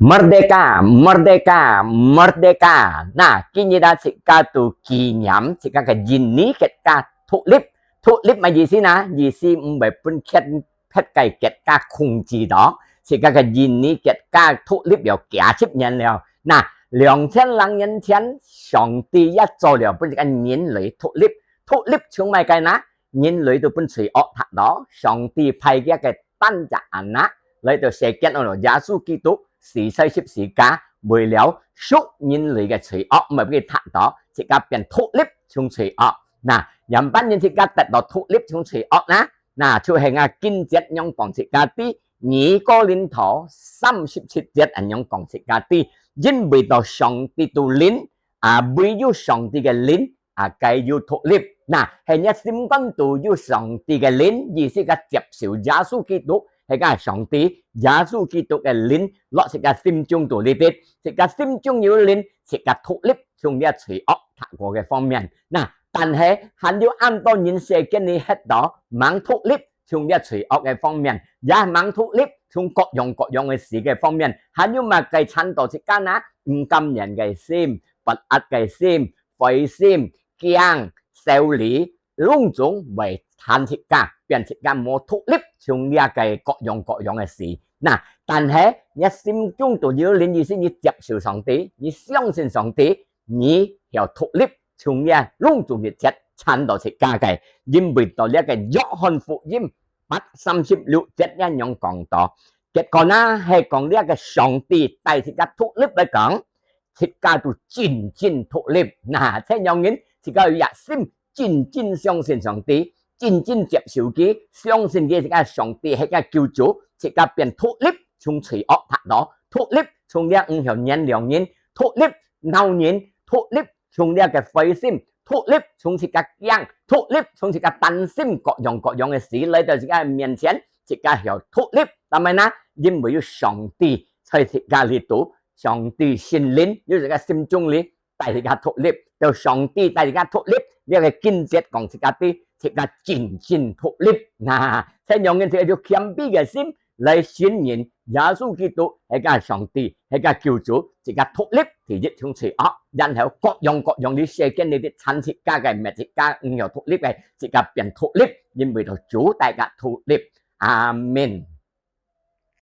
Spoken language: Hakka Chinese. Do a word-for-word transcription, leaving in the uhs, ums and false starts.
Merdeka, merdeka, merdeka。那今日啊，自家都紀念自家个印尼國家獨立。獨立麼个意思呢？意思毋會分別別个國家控制到。自家个印尼國家獨立了幾十年了。那兩千零年前，上帝也做了分這个人類獨立。獨立從麼个呢？人類都分罪惡刣到，上帝派佢个單隻anak來到世間，安到耶穌基督死在十字架，為了贖人類个罪惡，毋係分佢刣到，自家變獨立從罪惡。那，仰般人自家得到獨立從罪惡呢？那就係𠊎經節仰講自家知，二哥林多三十七節恁樣講自家知，因為到上帝都靈，啊，唯有上帝个靈 啊，該有獨立。那，係若心肝肚有上帝个靈，意思个接受耶穌基督，係个上帝，耶穌基督个靈落自家心中肚裡邊，自家心中有靈，自家獨立從這罪惡刣過个方面。那，但係還有恁多人世間裡歇到吂獨立從這罪惡个方面，也吂獨立從各樣各樣个事个方面，還有麼个纏到自家呢？毋甘願个心、不安个心、 灰心、驚、愁慮，攏總會纏自家，變自家無獨立從這个各樣各樣个事。那，但係若心中肚有靈，意思你接受上帝，你相信上帝，你曉獨立從這攏總一切纏到自家个。因為到這个約翰福音八三十六節恁樣講到，結果呢，係講這个上帝帶自家獨立來講， 自家都真正獨立。那，這樣人，自家有熱心，真正相信上帝，真正接受佢，相信佢自家上帝係个救主，自家變獨立從罪惡刣到，獨立從這毋曉原諒人，獨立惱人，獨立從這个灰心，獨立從自家驚，獨立從自家擔心各樣各樣个事來到自家面前，自家曉獨立。但係呢，因為有上帝在自家裡肚， 上帝聖靈有自家心中裡，帶自家獨立，到上帝帶自家獨立，這个經節講自家知，自家真正獨立。那，這樣人自家有謙卑个心來承認耶穌基督係个上帝，係个救主，自家獨立，第一從罪惡，然後各樣各樣裡世間裡纏自家个，搣自家毋曉獨立个，自家變獨立，因為到主帶自家獨立。阿們。